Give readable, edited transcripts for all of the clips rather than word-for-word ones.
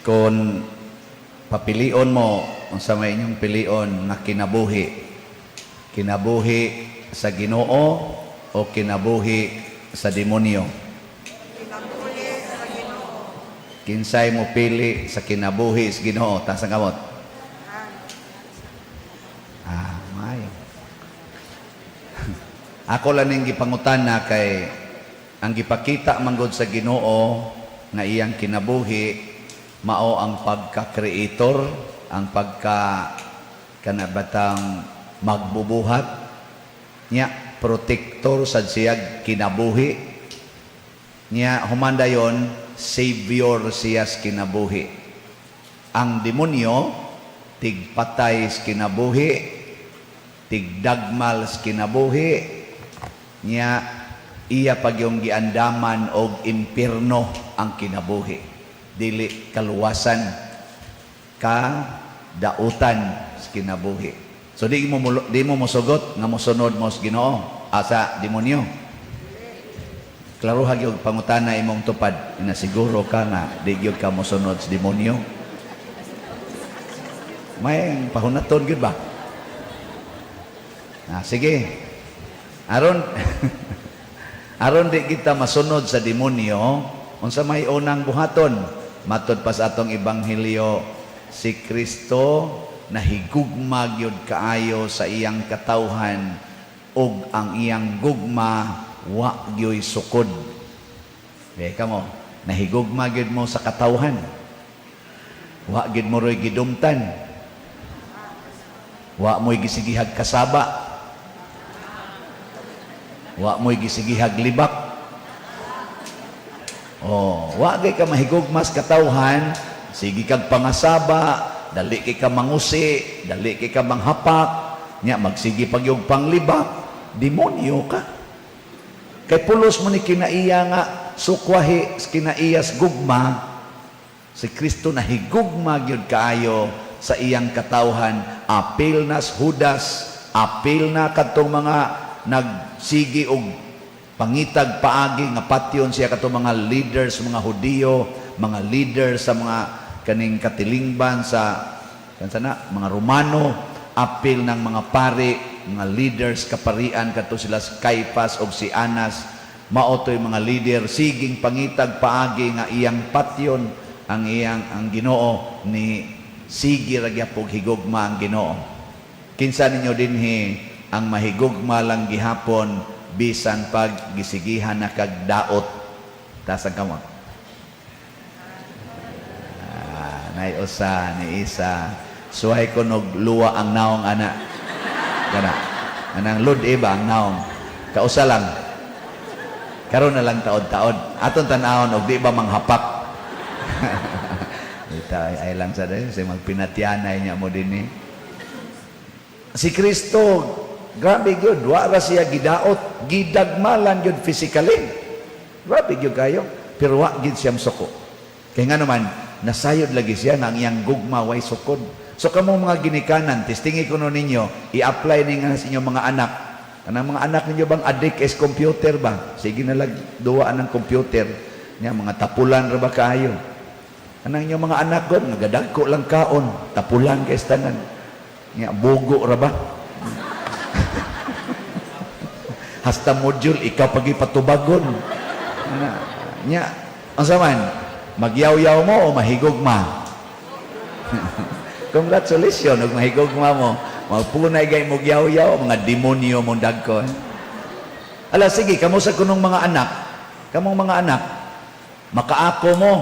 Kung papilion mo, unsa may inyong pilion nga kinabuhi? Kinabuhi sa Ginoo o kinabuhi sa demonyo? Kinabuhi sa Ginoo. Kinsay mo pili sa kinabuhi sa Ginoo? Taas ang kamot. Ah, maayo. Ako lang ning gipangutana kay ang gipakita manggod sa Ginoo nga iyang kinabuhi mao ang pagka-creator, ang pagka kana batang magbubuhat nya, protector sad siya kinabuhi niya, human dayon savior siya sa kinabuhi. Ang demonyo, tigpatay sa kinabuhi, tigdagmal sa kinabuhi niya, iya pagyong giandaman og impierno ang kinabuhi, dili kaluwasan ka dautan sa kinabuhi. So di mo mosugot nga mosunod mo sa Ginoo asa demonyo. Klaro gyud pangutana imong tupad, ina siguro ka nga di gyud ka mosunod sa demonyo. May pahunaton gyud ba? Ah, sige. Aron di kita masunod sa demonyo, unsa may unang buhaton? Matod pa sa atong ebanghelyo, si Kristo nahigugma gyud kaayo sa iyang katawhan ug ang iyang gugma wa gyoy sukod. Di kamo, nahigugma gyud mo sa katawhan. Wa gyud mo roy gidumtan. Wa mo'y gisigihag kasaba. Wa mo'y gisigihag libak. Oh, wa gyud ka mahigugmas katawhan, sige kag pangasaba, dali kay ka mangusi, dali kay ka manghapak, nya magsige pag yung panglibak, demonyo ka. Kay pulos mo ni kinaiya nga sukwahi kinaiyas gugma, si Kristo nahigugma gyud kaayo sa iyang katawhan, apil na sa Judas, apil na kadtong mga nagsigi og pangitag paagi nga patyon siya, katong mga leaders, mga Hudiyo, mga leaders sa mga kaning katilingban sa kansa na, mga Romano, apil ng mga pari, mga leaders kaparian kadto sila si Caiphas og si Anas, mao to'y mga leader siging pangitag paagi nga iyang patyon ang Ginoo, ni sige ra gyapog higugma ang Ginoo. Kinsa ninyo dinhi ang mahigugma lang gihapon bisan pag gisigihan na kag daot? Taas ang kamot. Ah, nay usa ni isa. Suhay ko nog luwa ang naong ana. Kana. Anang lud iba ang naong. Kausa lang. Karon na lang taod-taod. Aton tan-awon og di ba manghapak. Ita ay lang sa dahil sa magpinatyanay niya mo din eh. Si Kristo, grabe gyud, wa ra siya gidaot, gidagmalan gyud physically. Grabe gyud kayo, pero wa gyud siya suko. Kay nga naman, nasayod lagi siya nga ang iyang gugma way sukod. So kamo mga ginikanan, testingi ko no ninyo, i-apply ni nga sa inyong mga anak. Kanang mga anak ninyo bang addict is computer ba? Sige na lang duwaan ng computer. Nya mga tapulan ra ba kaayo? Kanang inyong mga anak god, nagadagko lang kaon, tapulan kay tanan. Nya bugo ra ba? Hasta module ikaw pagipatubagon. Ana, nya unsa man? Magyaw-yaw mo o mahigugma? Congratulations, ug mahigugma mo. Magpunay gay mo yaw-yaw, mga demonyo mong dagko. Ala sige, kamo sa kunong mga anak, kamong mga anak, makaako mo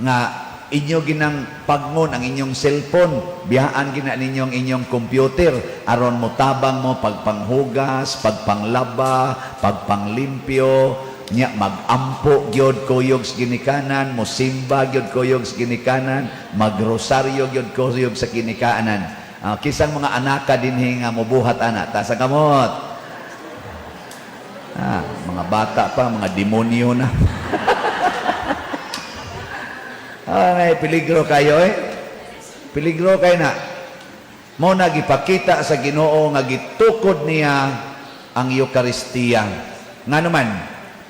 nga inyo ginang pagngon ang inyong cellphone, biyaan gina ninyo ang inyong computer aron mo tabang mo pagpanghugas, pagpanglaba, pagpanglimpyo, nya magampo gyud kuyog sa ginikanan, mosimba gyud kuyog sa ginikanan, magrosaryo gyud kuyog sa ginikanan. Ah, kisang mga anaka dinhi nga mobuhat ana, taas ang kamot. Ah, mga bata pa, mga demonyo na. Ay, peligro kayo eh. Peligro kayo na. Mo na gipakita sa Ginoo nga gitukod niya ang Eukaristiya. Nga naman,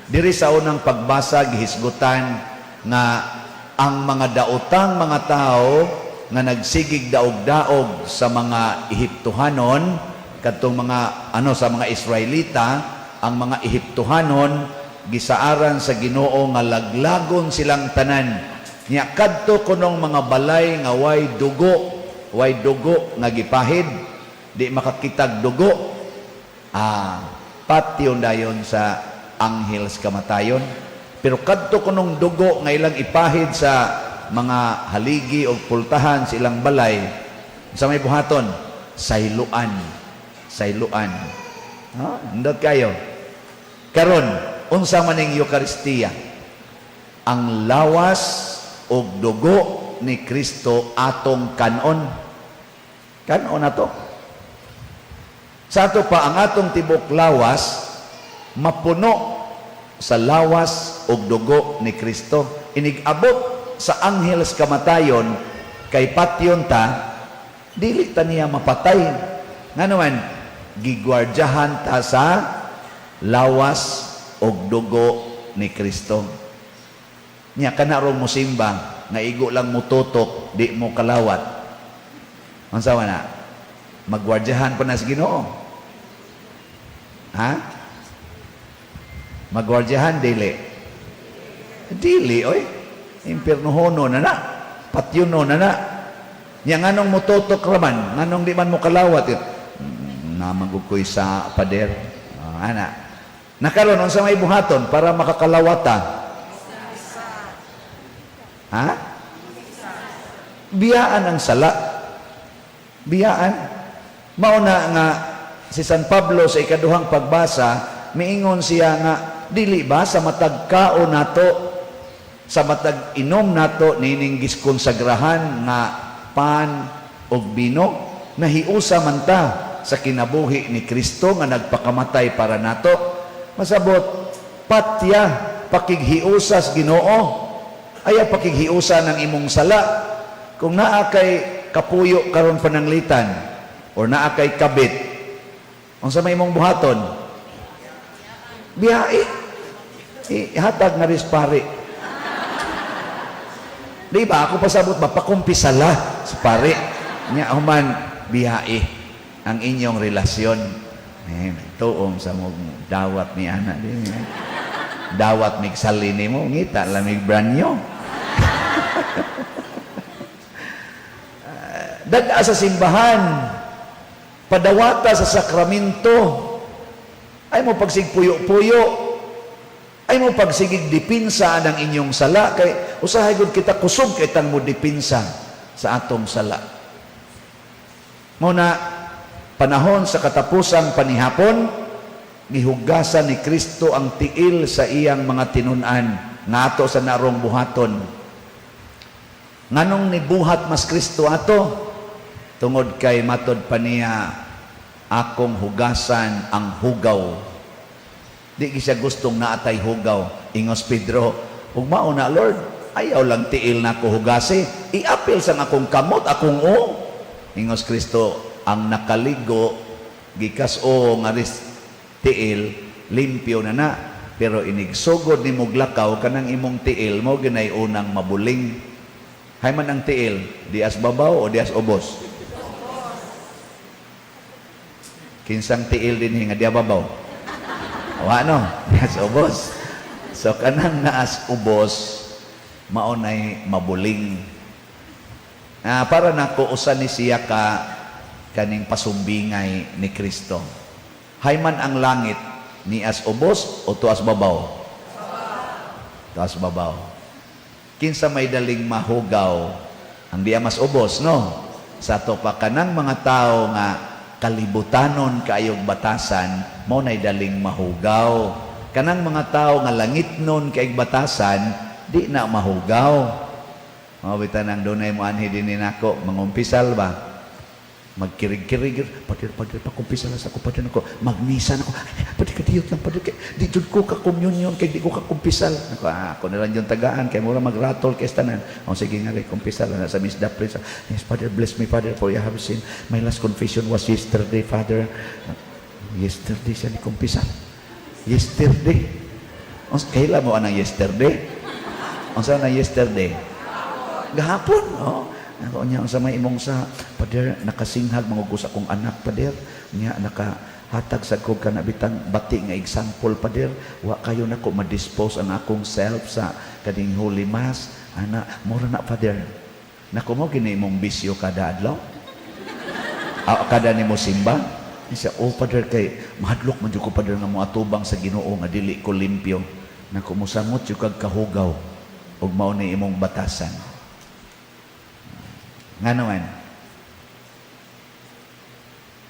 diri sa unang pagbasa gihisgutan nga Ang mga daotang mga tao nga nagsigig daog-daog sa mga Ehiptohanon, kadtong mga ano, sa mga Israelita, ang mga Ehiptohanon gisaaran sa Ginoo nga laglagon silang tanan. Nya kadto kunong mga balay nga way dugo, way dugo nga gipahid, di makakitag dugo, patyon dayon sa anghel sa kamatayon. Pero kadto kunong dugo nga ilang ipahid sa mga haligi o pultahan sa ilang balay, sa may buhaton, sayloan, sayloan. Ha, nindot kayo. Karon, unsa man ning Eukaristiya? Ang lawas og dugo ni Kristo atong kanon. Kanon ato. Sa ato pa, ang atong tibok lawas mapuno sa lawas og dugo ni Kristo. Inig-abot sa anghel sa kamatayon kay patyon ta, dili ta niya mapatay. Ngano man, gigwardyahan ta sa lawas og dugo ni Kristo. Nya kana rong musimba nga igo lang mututok, di mo kalawat. Unsa man na? Magwardyahan pa na sa Ginoo. Ha? Magwardyahan dili? Dili oy. Impiernohono na na. Patyuno na na. Nya nganong mututok raman, nganong di man mo kalawat? Namagug ko'y sa pader. Ah, ana. Nakaron, unsa may buhaton para makakalawata? Ha? Biyaan ang sala. Biyaan. Mao na nga si San Pablo sa ikaduhang pagbasa, miingon siya nga dili ba sa matag kaon nato, sa matag inom nato nining giskonsagrahan nga pan ug bino, nahiusa man ta sa kinabuhi ni Kristo nga nagpakamatay para nato? Masabot, patya pakighiusas Ginoo. Ayaw pakighiusa ng imong sala. Kung naa kay kapuyo karon pananglitan or naa kay kabit, unsa may imong buhaton? Biyai. Ihatag nga ris pare. Di ba? Ako pasabot ba, pakumpisala sa pare. Nya human, biyai ang inyong relasyon. Eh, tuom sa mo dawat ni ana di. Eh. Dawat mig salini mo, ngita lamig branyo. Dada sa simbahan, padawata sa sakramento, ay mo pagsigpuyo-puyo, ay mo pagsigig dipinsa ng inyong sala, kay usahay gud kita kusog kay tang mo dipinsa sa atong sala. Mao na panahon sa katapusang panihapon, gihugasan ni Kristo ang tiil sa iyang mga tinun-an nga ato sa narong buhaton. Nganong nibuhat mas Kristo ato? Tungod kay matod pa niya, akong hugasan ang hugaw. Di siya gustong naatay hugaw. Ingos Pedro, ug mao na, Lord, ayaw lang tiil na ako hugasi. Iapil sa akong kamot, akong o. Ingos Kristo, ang nakaligo, gikas o nga ris tiil, limpyo na na. Pero inigsugod ni moglakaw, kanang imong tiil, mo ginay unang mabuling. Hay man ang tiil, dias babaw o dias ubos? Kinsang tiil din nga diya babaw? Wa no, dias ubos. So kanang naas ubos, mao nay mabuling. Ah, para nako usa ni siya ka kaning pasumbingay ni Kristo. Hay man ang langit, nias ubos o tuas babaw? Tuas babaw. Kinsa may daling mahugaw, ang diya mas ubos, no? Sa ato pa kanang mga tao nga kalibutanon kaayog batasan, mao nay daling mahugaw. Kanang mga tao nga langitnon kaayog batasan, di na mahugaw. Mao bitaw nang dunay mo anhi dinhi nako, mangumpisal ba? Magkirig-kirig, "Pader, pader, pakumpisal sa ako, pader ako, magmisa na ako, pader, kadiyot lang, pader, kay, di jud ko ka-communion, kay di ko kakumpisal." Ako, ako na lang yung tagaan, kay mura magratol kay tanan. O sige nga, kay kumpisal na sa Miss Dapris. "Yes, Father, bless me, Father, for you have seen. My last confession was yesterday, Father." Yesterday siya ni kumpisal. Yesterday. Kaila mo anang yesterday? Unsa na yesterday? Gahapon, oh. Ako niya sa may imong sa, Pader, nakasinghag mangugos akong anak, Pader. Niya naka hatag sa kog kana bitang bati nga example, Pader. Wa kayo nako ma-dispose ang akong self sa kaning Holy Mass. Ana, mura na, Pader. Nako, mo gini imong bisyo kada adlaw. Ah, kada nimo simba. Siya, "Oh, Pader, kay mahadlok man jud ko, Pader, nga moatubang sa Ginoo nga dili ko limpyo." Nako, mosangot jud kag kahugaw ug mao ni imong batasan. Ngano man?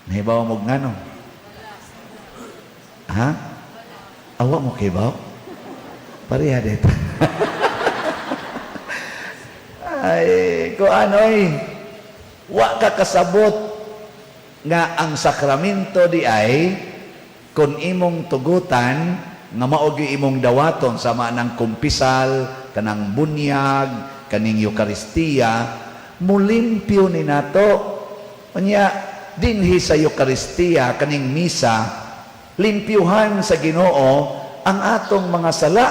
Nahibaw mo ngano? Ha? Awa mo kibaw? Pareha dito. Ay, ko anoy, wa ka kasabot nga ang sakramento di ay kung imong tugutan nga mao gyud imong dawaton, sama ng kumpisal, kanang bunyag, kaning Eukaristiya, mulimpyo ni nato. Unya, dinhi sa Eukaristiya, kaning misa, limpyuhan sa Ginoo ang atong mga sala.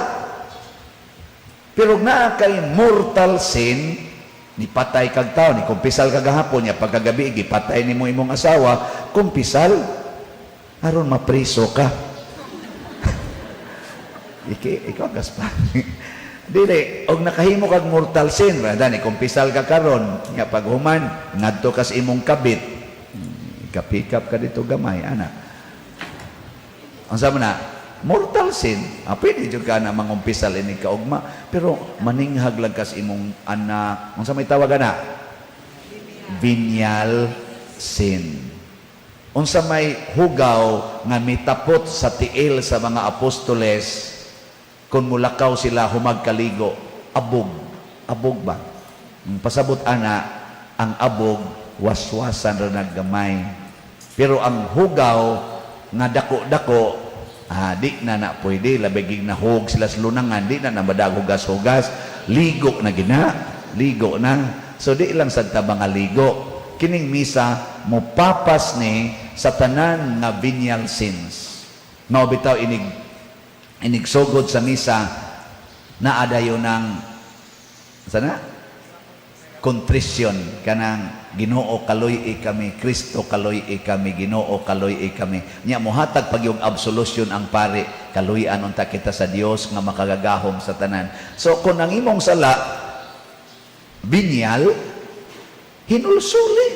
Pero naa kay mortal sin, ni patay kag tao, ni kumpisal ka gahapon, nya pagkagabi gipatay nimo imong asawa, kumpisal aron mapriso ka. Iki, ikaw Gaspar. Dili, og nakahimo kag mortal sin, rada ni kumpisal ka karon, nga paghuman ngadto kas imong kabit. Kapikap ka dito gamay, ana. Ang sama na, mortal sin, ah, pwede jud ka na mangumpisal ini kaugma, pero maninghag lang kas imong anak. Unsa may tawag ana? Venial sin. Unsa may hugaw nga mitapot sa tiil sa mga apostoles kung mulakaw sila humagkaligo? Abog. Abog ba? Ang pasabot ana, ang abog, waswasan ra naggamay. Pero ang hugaw nga dako-dako, ah, di na na pwede, labi ging nahug sila sa lunangan, di na na madag hugas-hugas, ligo na gina, ligo na. So di lang sad ta mga ligo. Kining misa mopapas ni sa tanan nga venial sins. Mao bitaw inig inigsugod sa misa, naa dayon ng sana contrition, kanang "Ginoo, kaloy kami, Kristo, kaloy kami, Ginoo, kaloy kami." Nya mohatag pag yung absolution ang pare, "Kaluy-an unta kita sa Dios nga makagagahom sa tanan." So kung ang imong sala venial, hinulsuli,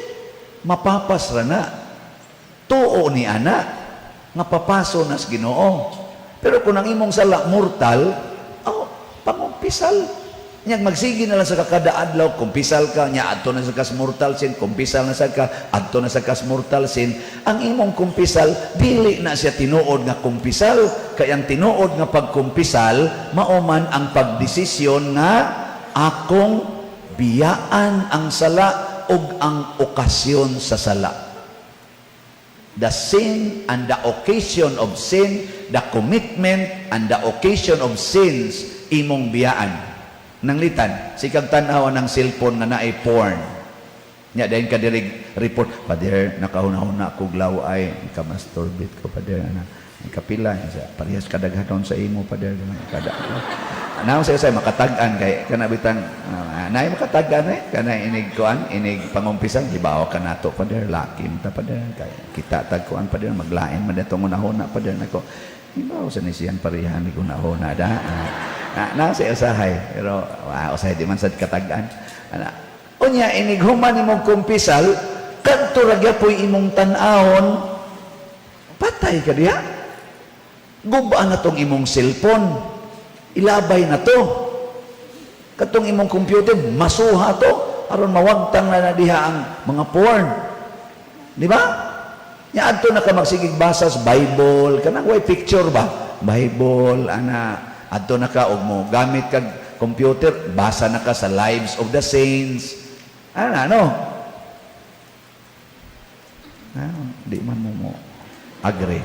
mapapas ra na, tuo ni ana nga papaso nas Ginoo. Pero kung ang imong sala mortal, oh, pangumpisal. Nya magsige na lang sa kada adlaw, kumpisal ka, nya adto na sa kas mortal sin, kumpisal na sa ka, adto na sa kas mortal sin. Ang imong kumpisal, dili na siya tinuod nga kumpisal. Kay ang tinuod nga pagkumpisal, mao man ang pagdesisyon nga akong biyaan ang sala ug ang okasyon sa sala. The sin and the occasion of sin, the commitment and the occasion of sins, imong biyaan. Nanglitan, sikag tan-aw ng cellphone nga naay porn. Nya dayon ka diri report, "Pader, nakahuna-huna ko ay ka-masturbate ko, Pader, ana. Kapila sa parehas kadaghanon sa imo, Pader, kada." Naon sa say makatag-an kay kana bitang naay makatag-an eh kana inig kuan, inig pangumpisan, "Hibaw ka nato, Pader, laki ta, Pader, kay kita tag kuan, Pader, maglain man datong hunahuna, Pader nako. Hibaw sa ni siyang parehan ni hunahuna da." Na, na sa usahay, pero wa usahay di man sad katag-an. Ana. Unya inig human imong kumpisal, kadto ra gyapoy imong tan-awon, patay ka diha. Guba na tong imong cellphone. Ilabay na to. Katong imong computer, masuha to. Aron mawagtang na na diha ang mga porn. Di ba? Nya adto na ka magsigig basa sa Bible, kanang way picture ba? Bible, ana, adto na ka og mo gamit kag computer, basa na ka sa lives of the saints. Ana, no? Ah, di man mo mo agree.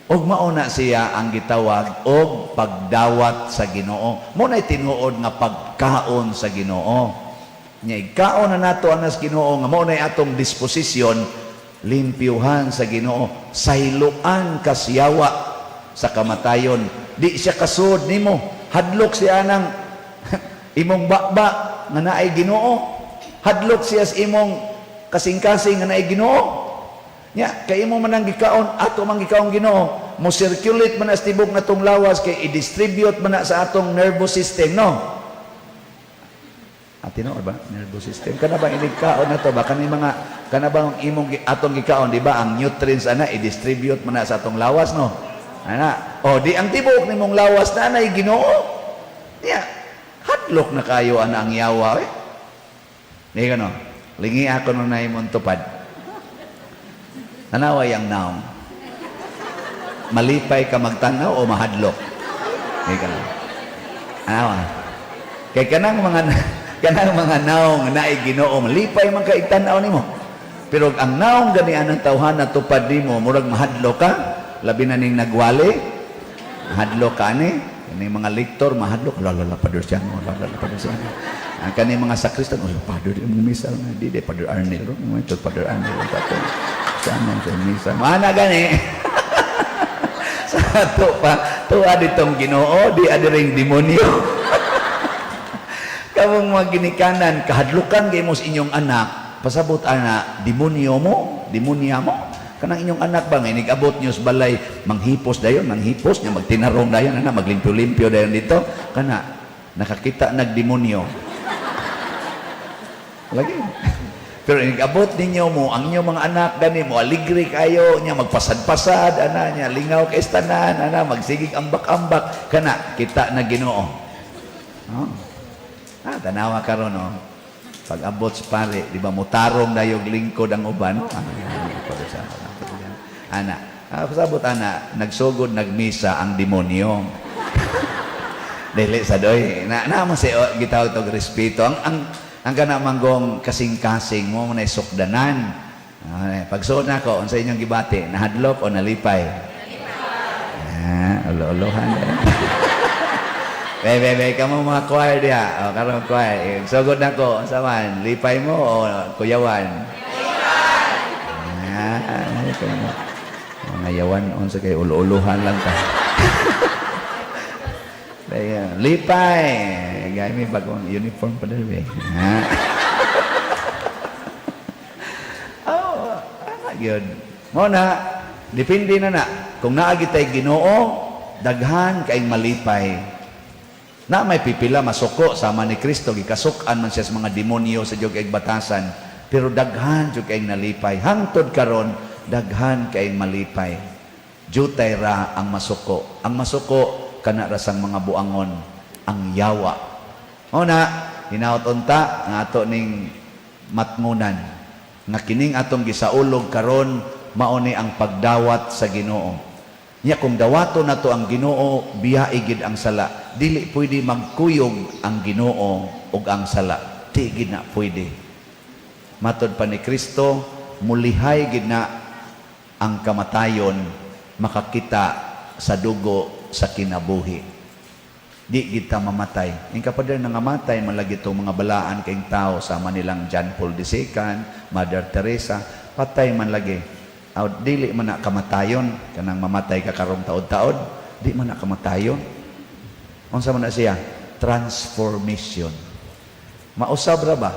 Og mao na siya ang gitawag og pagdawat sa Ginoo. Mao nay tinuod nga pagkaon sa Ginoo. Nya ikaon na nato anas Ginoo nga mao nay atong disposisyon, limpyuhan sa Ginoo, sayloan kasyawa sa kamatayon. Di siya kasud nimo, hadlok siya nang Imong baba nga naay Ginoo. Hadlok siya sa imong kasing-kasing nga naay Ginoo. Nya, kay imo man ang gikaon, ato man gikaon Ginoo, mo circulate man na sa tibok natong lawas kay i-distribute man na sa atong nervous system, no? Ah, tinuod ba? Nervous system. Kana ba inig kaon na to ba? Kani mga kana ba ang imong atong gikaon, di ba? Ang nutrients ana i-distribute man na sa atong lawas, no? Ana. O di ang tibok nimong lawas na anay Ginoo. Nya, hadlok na kayo ana ang yawa eh. Di ka no? Lingi ako nung naimong tupad. Tanaway ang naong. Malipay ka magtanaw o mahadlok? Di ka no? Anawa. Kay kanang mga naong naay Ginoo, malipay man ka igtan-aw nimo. Pero ang naong gani anang tawhana tupad nimo, murag mahadlok ka, labi na ning nagwali, mahadlok ka ani, kaning mga lektor mahadlok, la la la, Padre Siano, la la la, Padre Siano. Ang kaning mga sakristan, "Oh, Padre, di mo misa nga di di Padre Arnel, mo ito Padre Arnel tato. Siano sa misa." Mana gani? Sa ato pa, tuwa ditong Ginoo, di adiring demonyo. Kamong mga ginikanan, kahadlukan kay mo sa inyong anak, pasabot ana, demonyo mo, demonya mo. Kanang inyong anak ba, nga inig-abot niyo sa balay, manghipos dayon, manghipos niya, magtinarong dayon, ana, maglimpyo-limpyo dayon dito. Kana, nakakita nagdemonyo. Lagi. Pero inig-abot ninyo mo, ang inyong mga anak gani mo, aligre kayo, niya magpasad-pasad, ana niya, lingaw kay tanan, ana, magsigig ambak-ambak, kana, kita na Ginoo. Oh. Ah, tanawa karon, no. Pag abot sa pare, di ba mutarong na yung lingkod ang uban, no? Ah, ana, ah, pasabot ana, nagsugod nagmisa ang demonyo. Dili sa doy. Na na mo si oh, gitawag tog respeto. Ang kana manggong kasing-kasing mo na sukdanan. Ah, pagsuod nako, unsa inyong gibati? Nahadlok o nalipay? Ah, ulo-ulohan. Be, be, be, kamo mga choir diha. O, karon choir. Sugod nako, unsa man? Lipay mo o kuyawan? Lipay! Ah, ay, kayo. Mga yawan, unsa kay ulo-uluhan lang ta. Kaya, lipay. Gaya may bagong uniform pa dali. Ha? Oh, ana gyud. Mo na, depende na na. Kung naa gitay Ginoo, daghan kay malipay. Na may pipila masuko sama ni Kristo, gikasuk-an man siya sa mga demonyo sa jug kay batasan, pero daghan jud kay nalipay. Hangtod karon, daghan kay malipay. Jutay ra ang masuko. Ang masuko kana ra sang mga buangon, ang yawa. O na, hinaot unta nga ato ning matngunan nga kining atong gisaulog karon mao ni ang pagdawat sa Ginoo. Nya kung dawato nato ang Ginoo, biyae gid ang sala. Dili pwede magkuyog ang Ginoo ug ang sala. Di gid na pwede. Matod pa ni Kristo, mulihay gid na ang kamatayon makakita sa dugo sa kinabuhi. Di kita mamatay. Yung kapader nangamatay, man lagi itong mga balaan kayong tao, sama nilang John Paul II, Mother Teresa, patay man lagi. Aw, dili man na kamatayon, kanang mamatay ka karong taod-taod, di man na kamatayon. Unsa man na siya? Transformation. Mausab ra ba?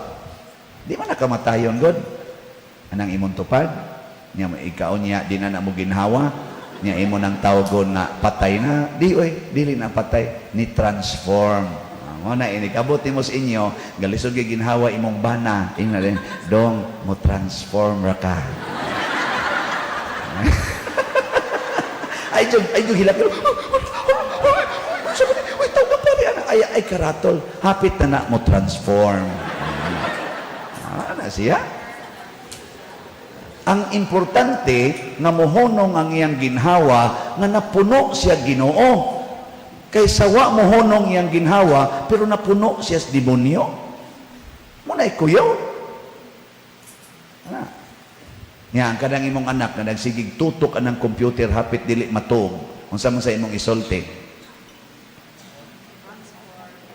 Di man na kamatayon, God. Anang imong tupad, niya ikaw niya, di na na mo ginhawa, niya imo nang tawgon nga patay na, di oy, dili na patay, ni transform. Ah, mo na inikabot nimo sa inyo, galisod gyud ginhawa imong bana, ingna din, "Dong, mo transform ra ka." Ay jud, ay jud hilak. Uy, tawag pa rin. Ay, ay, karatol. Hapit na na mo transform. Ah, na siya. Ang importante nga mohunong ang iyang ginhawa nga napuno siya Ginoo. Kaysa wa mohunong iyang ginhawa pero napuno siya sa demonyo. Mo na kuyaw. Ana. Nya ang kanang imong anak nga nagsigig tutok anang computer hapit dili matuog. Unsa man sa imong isulti?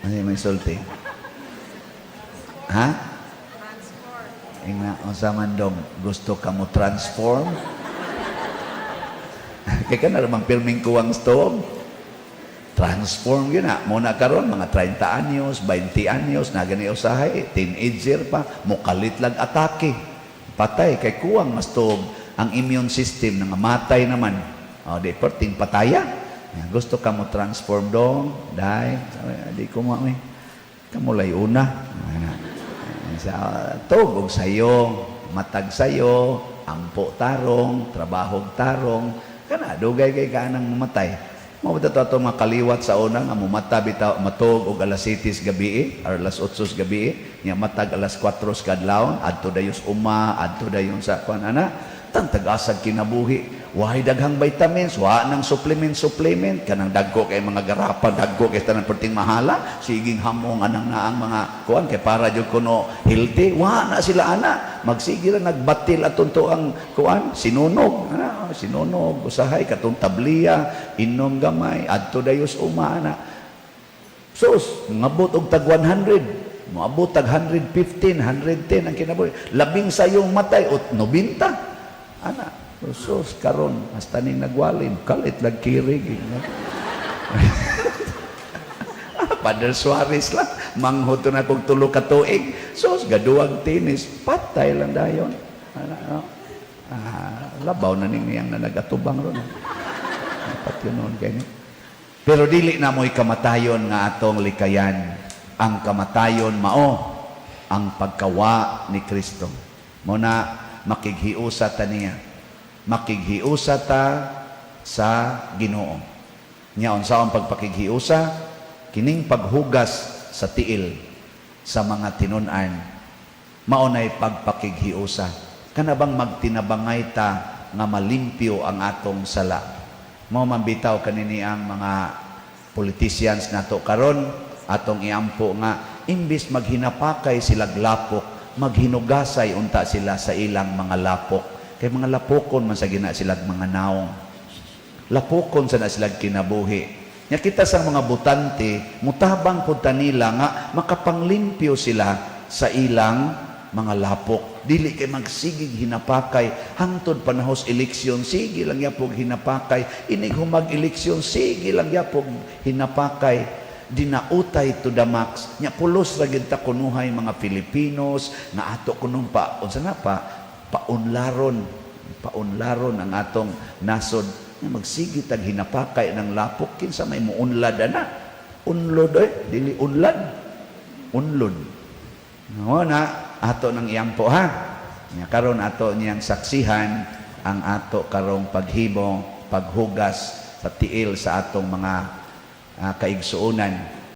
Ano imong isulti? Ha? Ingna, unsa man dong, gusto ka mo transform? Kay ka na ramang pirming kuwang stove. Transform yun na. Muna karon mga 30 anyos, 20 anyos, na gani usahay, teenager pa, mukalit lag atake. Patay, kay kuwang mas tuog ang immune system, nangamatay naman. O, di, perting pataya. Yan, gusto ka mo transform dong, dai, sabi, di ko mo, eh. Kamulay una. Sa tug og sayo, matag sayo, ampo tarong, trabahog tarong, kana dugay kay ka nang mamatay. Mao ba ato mga kaliwat sa una nga mumata bitaw matug og alas 7 sa gabi or alas 8 sa gabi, nya matag alas 4 sa kadlawon, adto dayon sa uma, adto dayon sa kuan ana, tantag-asag kinabuhi. Wahay daghang vitamins, wa nang supplement supplement kanang dagko kay mga garapa, dagko kay tanan perting mahala, siging hamong anang naang mga kuan kay para jud kuno healthy, wa na sila ana. Magsige ra nagbatil aton to ang kuan, sinunog, ana, sinunog, usahay katong tabliya, inom gamay, adto dayos uma ana. Sus, ngabot og tag 100, moabot tag 115, 110 ang kinabuhi. Labing sayong matay ot 90. Ana, sus, karon hasta ning nagwalim, kalit lag kirig. Eh, no? Father Suarez lang, manghod to na kog 3 ka tuig. Sus, gaduwag tinis, patay lang dayon. Ana, no? Ah, labaw na ning niyang na nagatubang ron. Dapat yun noon kayo. Pero dili na mo'y kamatayon nga atong likayan. Ang kamatayon mao ang pagkawa ni Kristo. Mo na makighiusa ta niya. Makighiusa ta sa Ginoo. Nya unsa ang pagpakighiusa? Kining paghugas sa tiil sa mga tinun-an mao nay pagpakighiusa. Kana bang magtinabangay ta nga malimpyo ang atong sala. Mao man bitaw kanini ang mga politicians nato karon, atong iampo nga imbis maghinapakay sila lapok, maghinugasay unta sila sa ilang mga lapok. Kay mga lapokon man sa gina sila mga naong. Lapokon sa na sila kinabuhi. Nya kita sa mga botante, mutabang pud ta nila nga makapanglimpyo sila sa ilang mga lapok. Dili kay magsigig hinapakay hangtod panahos eleksyon, sige lang yapog hinapakay. Inig humag eleksyon, sige lang yapog hinapakay. Dinautay to the max. Nya pulos ra gyud ta kunuhay mga Filipinos nga ato kunong pa unsa na pa paunlaron, paunlaron ang atong nasod. Nya magsige tag hinapakay ng lapok, kinsa may muunlad ana? Unlod oy, dili unlad, unlod. No na ato nang iampo ha. Nya karon ato niyang saksihan ang ato karong paghimo, paghugas sa tiil sa atong mga kaigsuonan.